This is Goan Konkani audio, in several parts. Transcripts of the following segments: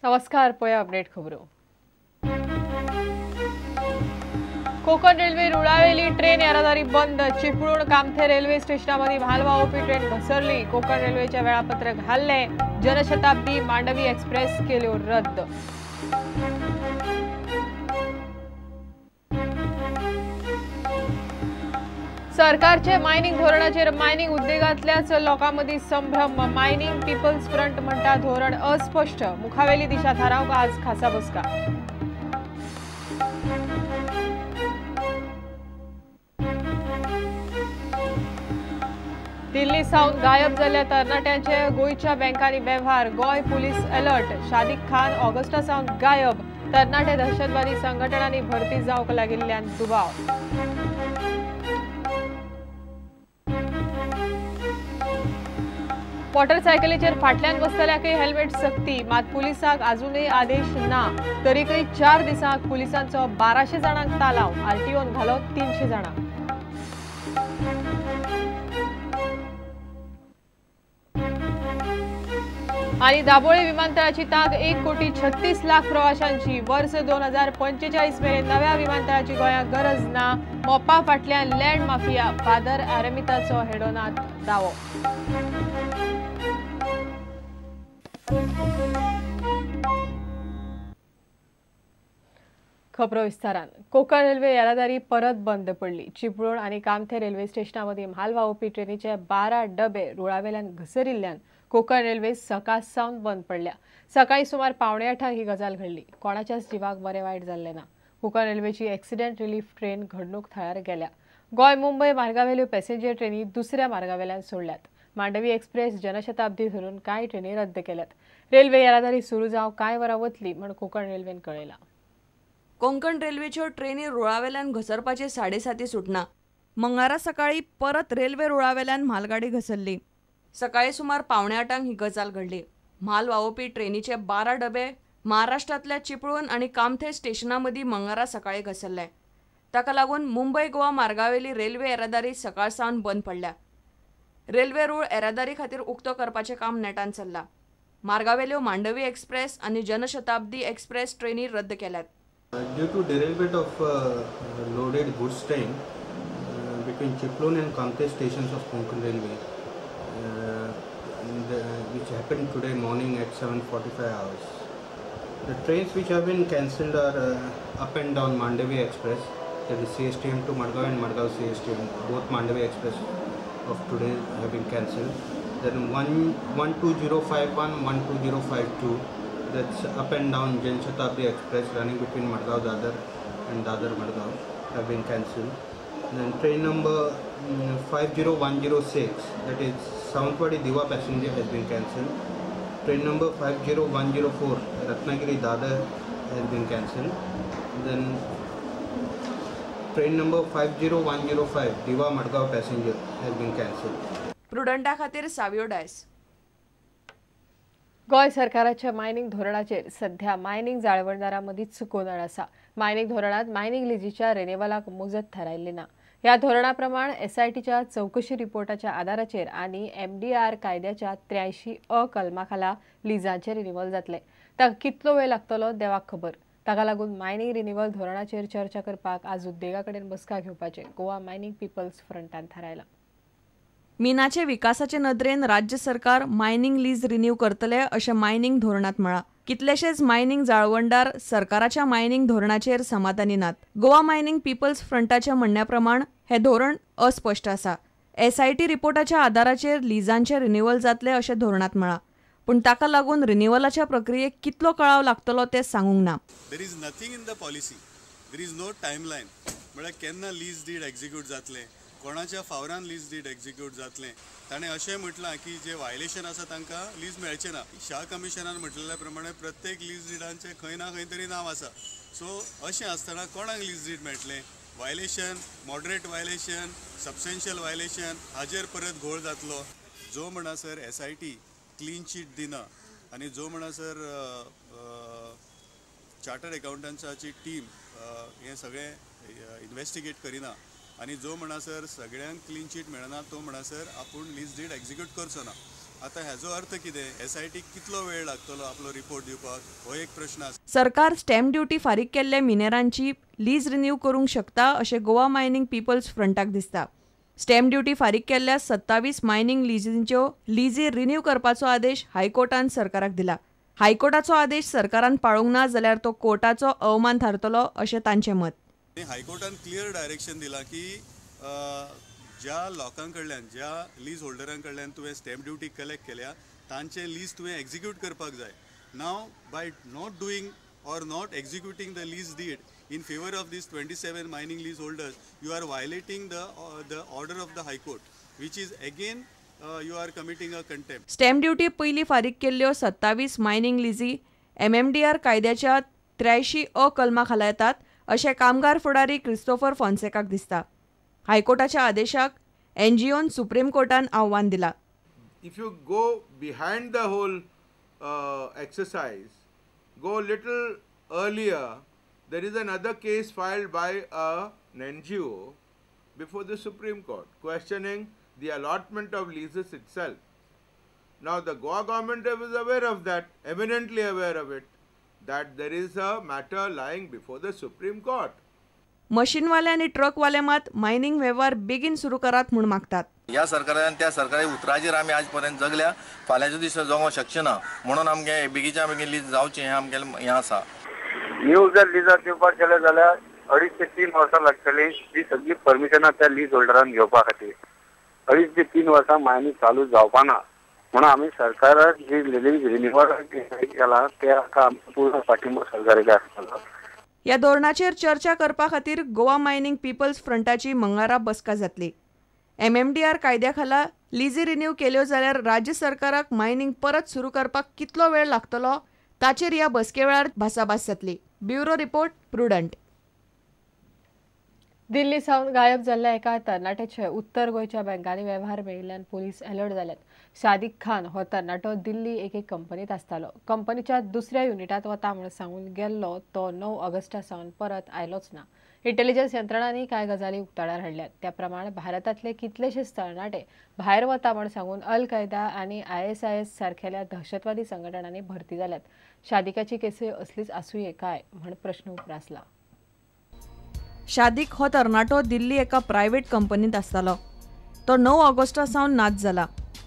नमस्कार, पळया अपडेट खबरो। कोकण रेल्वे रुळावेली ट्रेन येरादारी बंद। चिपळूण कामथे रेल्वे स्टेशनामध्ये म्हाल वाहोवपी ट्रेन घसरली। कोकण रेल्वेच्या वेळापत्रक हाल्ले। जनशताब्दी मांडवी एक्सप्रेस केल्यो रद्द। सरकारचे मायनिंग धोरणाचेर मायनिंग उद्देगांतल्याच लोकांमदीं संभ्रम। मायनिंग पीपल्स फ्रंट म्हणटा धोरण अस्पष्ट। मुखावेली दिशा थारावंक आज खासा बसका। दिल्ली सावन गायब जाल्ल्या तरणाट्यांचे गोंयच्या बँकांनी वेव्हार। Goem police alert. शादिक खान ऑगस्टा सावन गायब। तरणाटे दहशतवादी संघटनांनी भरती जावंक लागिल्ल्यान दुबाव। मोटरसायकलीचेर फाटल्यान बसतल्याकय हेल्मेट सक्ती। मात पुलिसांक अजूनय आदेश ना। तरीकय 4 दिसांक पुलिसांचो 1200 जाणांक तालाव। आरटीओन घालो 300 जाणांक। आणि दाबोळी विमानतळाची तांक 1,36,00,000 प्रवाशांची। वर्ष 2045 मेरेन नव्या विमानतळाची गोंयांक गरज ना। मोपा फाटल्यान लँड माफिया। फादर आरमिताचो हेडोनात दावो। खबरो विस्तारान। कोकण रेल्वे येरादारी परत बंद पडली। चिपळूण आनी कामथे रेल्वे स्टेशनामदीं म्हाल वाहोवपी ट्रेनीचे 12 डबे रुळावेल्यान घसरिल्ल्यान कोकण रेल्वे सकाळ सावन बंद पडल्या। सकाळी सुमार 7:45 ही गजाल घडली। कोणाच्याच जिवाक बरें वायट जाल्लें ना। कोकण रेल्वेची एक्सिडेंट रिलीफ ट्रेन घडणूक थळार गेल्या। गोंय मुंबय मार्गावेल्यो पॅसेंजर ट्रेनी दुसऱ्या मार्गावेल्यान सोडल्यात। मांडवी एक्सप्रेस जनशताब्दी धरून कांय ट्रेनी रद्द केल्यात। रेल्वे येरादारी सुरू जावंक कांय वरां वतली म्हूण कोकण रेल्वेन कळयलां। कोंकण रेल्वेच्यो ट्रेनी रुळावेल्यान घसरपाचे 7:30 सुटना। मंगळारा सकाळी परत रेल्वे रुळावेल्यान म्हालगाडी घसरली। सकाळी सुमार 7:45 ही गजाल घडली। म्हाल वाहोवपी ट्रेनीचे 12 डबे महाराष्ट्रांतल्या चिपळूण आनी कामथे स्टेशना मदीं मंगळारा सकाळी घसरले। ताका लागून मुंबय गोवा मार्गावेली रेल्वे येरादारी सकाळ सावन बंद पडल्या। रेल्वे रूळ येरादारी खातीर उक्तो करपाचें काम नेटान चल्लां। मार्गावेल्यो मांडवी एक्सप्रेस आनी जनशताब्दी एक्सप्रेस ट्रेनी रद्द केल्यात। Due to derailment of loaded goods train between Chiplun and Kamthe stations of Konkan Railway, which happened today morning at 7:45 hours. The trains which have been cancelled are up and down Mandavi Express, that is CSTM to Madgaon and Madgaon CSTM, both Mandavi Express of today have been cancelled. Then 12051, 12052. That's up and down Jan Shatabdi Express running between Madgaon Dadar and Dadar Madgaon have been cancelled. Then train number 50106, that is Sawantwadi Diva passenger, has been cancelled. Train number 50104 Ratnagiri Dadar has been cancelled. Then train number 50105 Diva Madgaon passenger has been cancelled. प्रुडंटा खातीर सावियो डायस। गोंय सरकाराच्या मायनिंग धोरणाचेर सध्या मायनिंग जाळवणदारां मदींच गोंदळ आसा। मायनिंग धोरणांत मायनिंग लिजीच्या रिन्युअलाक मुजत थारायल्ली ना। ह्या धोरणा प्रमाण एसआयटीच्या चवकशी रिपोर्टाच्या आदाराचेर आनी एमडीआर कायद्याच्या 83 अ कलमा खाला लिजांचे रिन्युअल जातले। ताका कितलो वेळ लागतलो देवाक खबर। ताका लागून मायनिंग रिन्युअल धोरणाचेर चर्चा करपाक आज उद्देगा कडेन बसका घेवपाचें गोवा मायनिंग पीपल्स फ्रंटान थारायलां। मिनाचे विकासाचे नदरेन राज्य सरकार मायनिंग लीज रिन्यू करतले अशें मायनिंग धोरणांत म्हळां। कितलेशेच मायनिंग जाळवणदार सरकाराच्या मायनिंग धोरणाचेर समाधानी नात। गोवा मायनिंग पीपल्स फ्रंटाच्या म्हणण्या प्रमाण हें धोरण अस्पश्ट आसा। एसआयटी रिपोर्टाच्या आदाराचेर लिजांचे रिन्युअल जातले अशें धोरणांत म्हळां, पूण ताका लागून रिन्युअलाच्या प्रक्रियेक कितलो कळाव लागतलो तें सांगूंक ना। There is nothing in the policy, there is no timeline. म्हळ्यार केन्ना लीज did execute जातलें, कोणाच्या फावरान लीज did execute जातलें। ताणें अशें म्हटलां की जे वायलेशन आसा तांकां लीज मेळचें ना। शाह कमिशनान म्हटलेल्या प्रमाणे प्रत्येक लीज डिडांचें खंय ना खंय तरी नांव आसा। सो अशें आसतना कोणाक लीज did मेळटलें? Violation, moderate violation, substantial violation हाजेर परत घोळ जातलो। जो म्हणसर एसआयटी क्लीन चीट दिना आनी जो म्हणसर चार्टर्ड एकाउंटंट्साची टीम हें सगळें इन्वेस्टिगेट करिना आनी जो म्हणसर सगळ्यांक क्लीन चीट मेळना तो म्हणसर आपूण लीज did execute करचो ना। आतां हेजो अर्थ कितें, एस I T कितलो वेळ लागतलो आपलो रिपोर्ट दिवपाक, हो एक प्रश्न आसा. सरकार स्टॅम्प ड्युटी फारीक केल्ल्या मिनेरांची लीज रिन्यू करूंक शकता अशें गोवा मायनिंग पिपल्स फ्रंटाक दिसता. स्टॅम्प ड्युटी फारीक केल्ल्या 27 मायनिंग लिजींच्यो लिजी रिन्यू करपाचो आदेश हायकोर्टान सरकाराक दिला. हायकोर्टाचो आदेश सरकारान पाळूंक ना जाल्यार तो कोर्टाचो अवमान थारतलो अशें तांचें मत. हायकोर्टान क्लियर डायरेक्शन दिलां की ज्या लोकां कडल्यान, ज्या लीज होल्डरां कडल्यान तुवें स्टॅम्प ड्युटी कलेक्ट केल्या तांचे लीज तुवें एक्झिक्यूट करपाक जाय. Now by not doing or not executing the lease deed in favour of these 27 mining lease holders, you are violating the order of the high court, which is again you are committing a contempt. Stamp duty पयलीं फारीक केल्ल्यो 27 मायनिंग लिजी MMDR कायद्याच्या 83 अ कलमा खाला येतात अशें कामगार फुडारी क्रिस्तोफर फोन्सेकाक दिसता. हायकोर्टाच्या आदेशाक एनजीओन सुप्रीम कोर्टान आव्हान दिला. If you go behind the whole exercise, go little earlier, there is another case filed by an NGO before the Supreme Court questioning the allotment of leases itself. Now the Goa government was aware of that, eminently aware of it, that there is a matter lying before the Supreme Court. मशीनवाले आनी ट्रकवाले मात मायनिंग वेव्हार बेगीन सुरू करात म्हूण मागतात. ह्या सरकारान त्या सरकारी उतराचेर आमी आज पर्यंत जगल्या, फाल्यांच्या दिसा जगोंक शकचे ना, म्हणून आमगे बेगीच्या बेगीन लीज जावचें हें आमगेलें हें आसा. न्यू जर लिजार दिवपाक गेले जाल्यार 2.5 ते 3 वर्सां लागतली ही सगळी परमिशनां त्या लीज होल्डरान घेवपा खातीर. 2.5 ते 3 वर्सां मायनिंग चालू जावपा ना, म्हणून आमी सरकाराक जी लीज रिन्युअल केला ते आतां पूर्ण पाठिंबो सरकाराक आसतलो. ह्या धोरणाचेर चर्चा करपा खातीर गोवा मायनिंग पिपल्स फ्रंटाची मंगळारा बसका जातली. MMDR कायद्या खाला लिजी रिन्यू केल्यो जाल्यार राज्य सरकाराक मायनिंग परत सुरू करपाक कितलो वेळ लागतलो ताचेर ह्या बसके वेळार भासाभास जातली. Bureau report, Prudent. Delhi सावन गायब जाल्ल्या एका तरणाट्याचे उत्तर गोंयच्या बँकांनी वेव्हार मेळिल्ल्यान पुलीस अलर्ट जाल्यात. शादिक खान हो तरणाटो दिल्ली एके कंपनीत आसतालो. कंपनीच्या दुसऱ्या युनिटांत वता म्हूण सांगून गेल्लो तो 9 ऑगस्टा सावन परत आयलोच ना. इंटेलिजन्स यंत्रणांनी कांय गजाली उक्ताडार हाडल्यात. त्या प्रमाण भारतांतले कितलेशेच तरणाटे भायर वता म्हूण सांगून अल कायदा आनी ISIS सारकेल्या दहशतवादी संघटनांनी भरती जाल्यात. शादिकाची केसय असलीच आसुये काय म्हूण प्रश्न उप्रासला. शादिक हो तरणाटो दिल्ली एका प्रायव्हेट कंपनीत आसतालो. तो 9 ऑगस्टा सावन नाच जाला.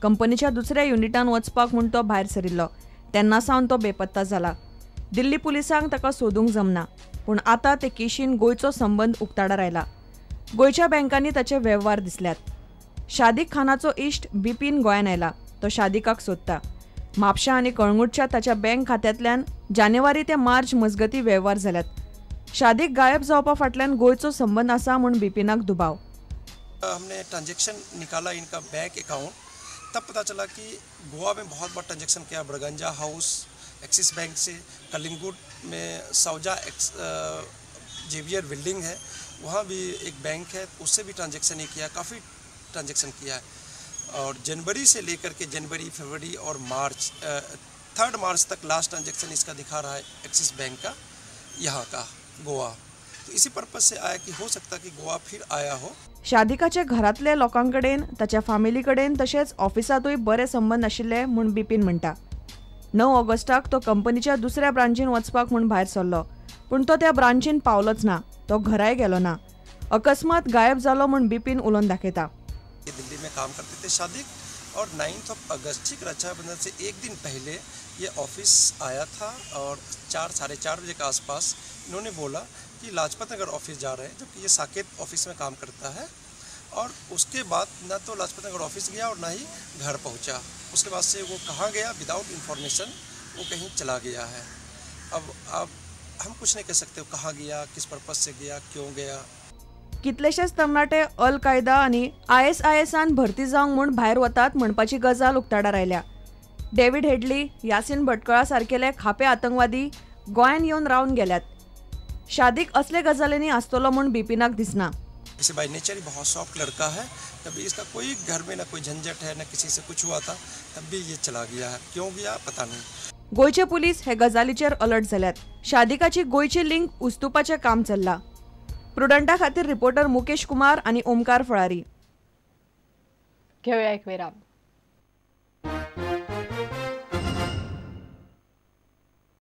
कंपनीच्या दुसऱ्या युनिटान वचपाक म्हूण तो भायर सरिल्लो तेन्ना सावन तो बेपत्ता जाला. दिल्ली पुलिसांक ताका सोदूंक जमना, पूण आतां ते केशीन गोंयचो संबंद उक्ताडार आयला. गोंयच्या बँकांनी ताचे वेव्हार दिसल्यात. शादिक खानाचो इश्ट बिपीन गोंयान आयला. तो शादिकाक सोदता. म्हापशा आनी कळंगूटच्या ताच्या बँक खात्यांतल्यान जानेवारी ते मार्च मजगती वेव्हार जाल्यात. शादिक गायब जावपा फाटल्यान गोंयचो संबंद आसा म्हूण बिपिनाक दुबाव. हमने ट्रांजैक्शन निकाला इनका बैंक अकाउंट, तब पता चला कि गोवा में बहुत बड़ा ट्रांजैक्शन किया. ब्रगंजा हाउस एक्सिस बैंक से, कलिंगुड में सौजा जेवियर बिल्डिंग है वहाँ भी एक बैंक है, उससे भी ट्रांजैक्शन ही किया, काफ़ी ट्रांजैक्शन किया है. और जनवरी से लेकर के जनवरी, फरवरी और मार्च, 3 मार्च तक लास्ट ट्रांजैक्शन इसका दिखा रहा है एक्सिस बैंक का यहाँ का गोवा. तो इसी पर्पज से आया कि हो सकता कि गोवा फिर आया हो. शादिकाचे घरांतले लोकांकडेन, ताच्या फामिली कडेन तशेंच ऑफिसांतूय बरे संबंद आशिल्ले म्हूण बिपीन म्हणटा. 9 ऑगस्टाक तो कंपनीच्या दुसऱ्या ब्रांचीन वचपाक म्हूण भायर सरलो, पूण तो त्या ब्रांचीन पावलोच ना. तो घराय गेलो ना. अकस्मात गायब जालो म्हूण बिपीन उलोवन दाखयता. दिल्ली में काम करते थे शादिक और 9 अगस्त ठीक रक्षाबंधन से एक दिन पहले ये ऑफिस आया था और 4 साढ़े 4 बजे के आसपास इन्होंने बोला कि लाजपत नगर ऑफिस जा रहे हैं, जबकि ये साकेत ऑफिस में काम करता है. और उसके बाद ना तो लाजपत नगर ऑफिस गया और ना ही घर पहुंचा. उसके बाद से वो कहाँ गया विदाउट इन्फॉर्मेशन वो कहीं चला गया है. अब हम कुछ नहीं कह सकते वो कहाँ गया, किस पर्पज़ से गया, क्यों गया. कितलेशेच तरणाटे अल कायदा आनी ISISान भरती जावंक म्हूण भायर वतात म्हणपाची गजाल उक्ताडार आयल्या. डेव्हिड हेडली, यासीन भटकळा सारकेले खापे आतंकवादी गोंयान येवन रावन गेल्यात. शादिक असले गजालींनी आसतलो म्हूण बिपिनाक दिसना. इसे बाय नेचर ही बहुत सॉफ्ट लड़का है, कभी इसका कोई घर में ना कोई झंझट है, ना किसी से कुछ हुआ था, तब भी ये चला गया है, क्यों गया पता नहीं. गोंयचे पुलीस हे गजालीचेर अलर्ट जाल्यात. शादिकाची गोंयची लिंक उस्तुपाचें काम चल्लां. प्रुडंटा खातीर रिपोर्टर मुकेश कुमार आनी ओमकार फळारी. घेवया एक विराम.